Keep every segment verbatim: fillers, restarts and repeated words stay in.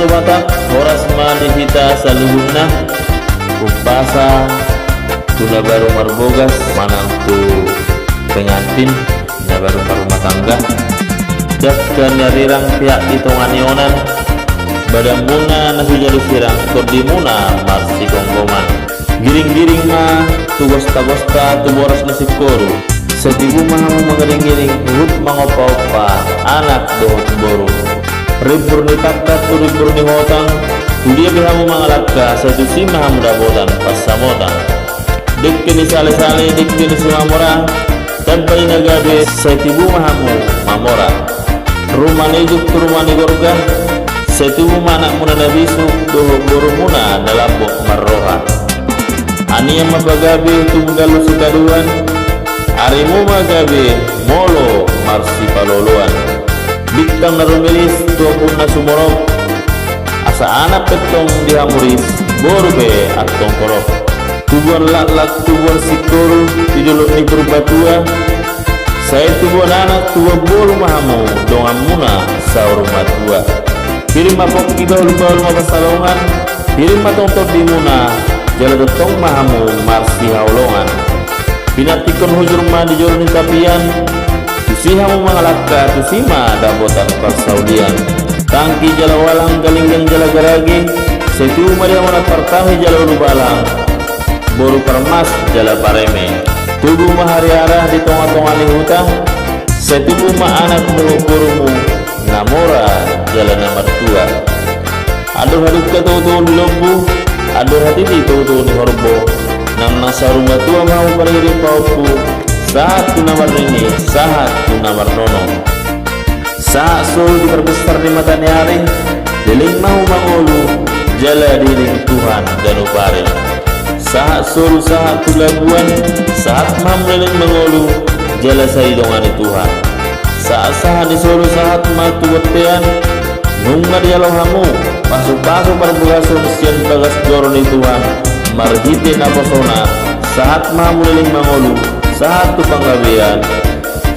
Batak, horas ma di hita saluhutna. Umpasa tu na baru marbogas manang tu pengantin na baru marrumah tangga. Dangka ni arirang pihak di tonga ni onan, badanmuna na sijalo sirang, tondimuna marsigomgoman. Giringgiring ma tu gostagosta, tu boras ni singkoru. Sai tubu ma hamu mangiringiring, huhut mangompaompa anak dohot boru. Rimbur ni tangkas tu rimbur ni hotang, tu dia pe hamu mangalangka, sai tusi ma hamu dapotan pansamotan. Dengke ni salesale, dengke ni simamora, tamba ni na gabe, sai tubu ma hamu mamora. Ruma ni ijuk tu ruma ni gorga, sai tubu ma anakmuna na bisuk dohot borumuna na lambok marroha. Anian ma pagabe, tubu galu sitadoan, arimu ma gabe molo marsipaloloan. Bintang na rumiris tu ombun na sumorop, asa anak pe antong di hamu ris, boru pe antong holop. Tubuan laklak, tubuan singkoru di dolok ni Purbatua, sai tubuan anak, tubuan boru ma hamu donganmuna saur matua. Hirim ma pongki, bahulbahul ma pansalongan, hirim ma tongtong tondimuna, jala tongtong ma hamu marsihaholongan. Pinantikhon hujur ma di jolo ni tapian, tusi hamu mangalangka, tusi ma dapotan parsaulian. Tangki jala walang, galinggang jala garage, sai tubu ma di hamu anak partahi jala ulubalang, boru parmas jala pareme. Tubu ma hariara di tongatonga ni huta, sai tubu ma anak dohot borumu na mora jala na martua. Andor hadungka togutogu ni lombu, andor hatiti togutogu ni horbo, nang na saur matua ma hamu paririmbaonku, sahat tu na marnini, sahat tu na marnono. Sahat solu di parbesar ni mataniari, leleng ma hamu mangolu, jala diiringi Tuhan ganup ari. Sahat solu sahat tu labuan, sahat ma hamu leleng mangolu, jala sai didongani Tuhan. Sahat sahat ni solu sahat ma tu bontean, nunga dialo hamu pasupasu parbogason sian bagas joro ni Tuhan, marhite naposona, sahat ma hamu leleng mangolu, sahat tu panggabean,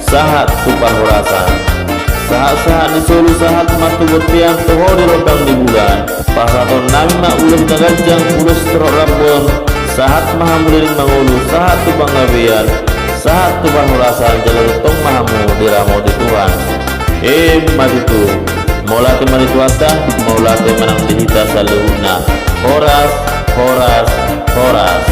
sahat tu parhorasan. Sahat sahat ni solu sahat ma tu bontean, toho di rondang ni bulan. Pasahatonnami ma ulos na ganjang, ulos torop rambon, sahat ma hamu leleng mangolu, sahat tu panggabean, sahat tu parhorasan, jala tongtong ma hamu diramoti Tuhan. Emma tutu. Mauliate ma di Tuhanta, mauliate ma nang di hita saluhutna. Horas, horas, horas.